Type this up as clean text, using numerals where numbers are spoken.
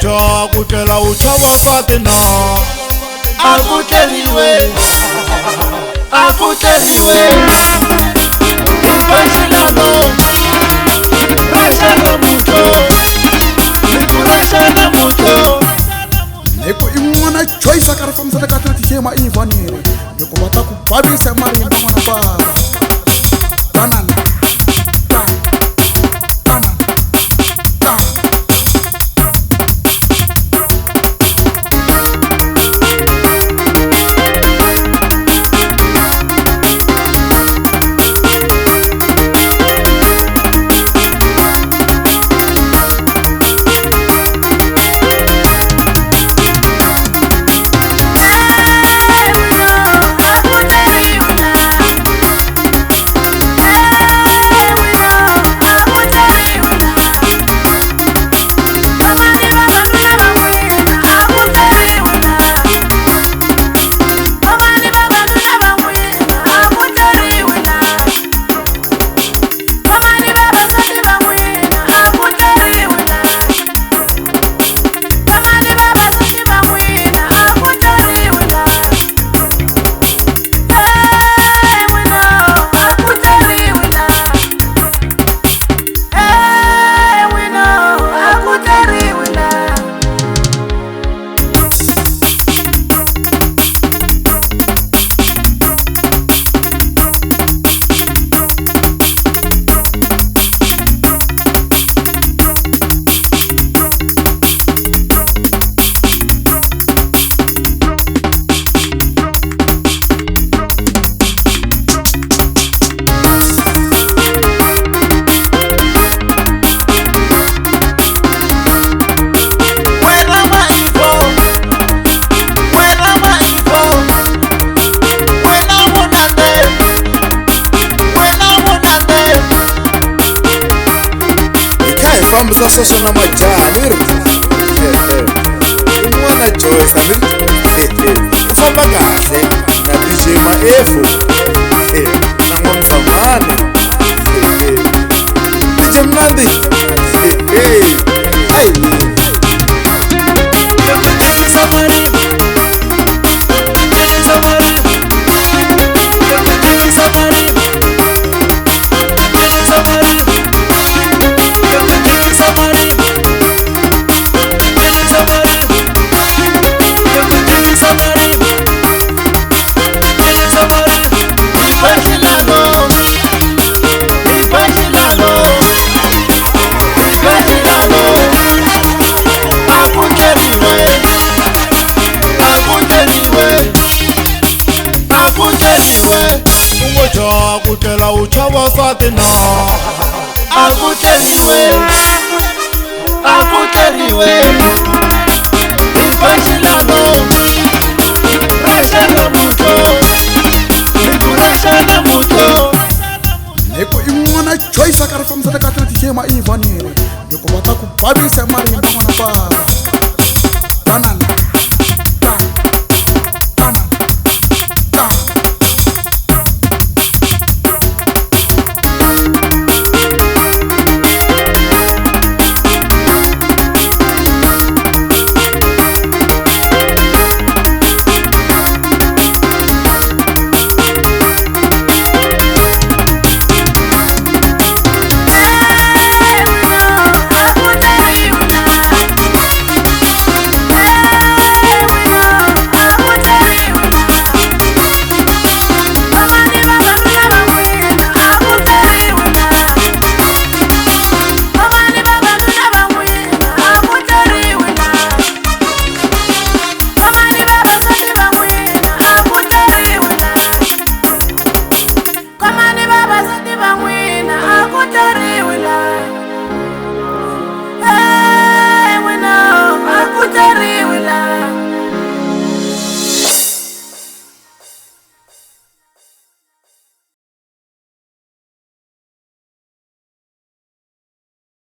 jaha ku tlela u chava nsati na. A ku tleriwe, a ku tleriwe. Hikwexilano ra namuntlha, siku ra xa namuntlha. Loko i n'wana Choice a karhi fambisana kahle na DJ Maivanile loko va ta ku bavisa marimba n'wana bava. Tanana, tanana, tanana. Fambisa sweswo na majaha ni ri i n'wana Joyce ni u famba kahle na DJ Maefo na N'wamzamani DJ Mnandi ayi. Jaha ku tlela u chava nsati na. A ku tleriwe, a ku tleriwe. Hikwexilano ra xa namuntlha, siku ra xa namuntlha. Loko i n'wana Choice a karhi fambisana kahle na DJ Maivanile loko va ta ku bavisa marimba n'wana bava. Tanana.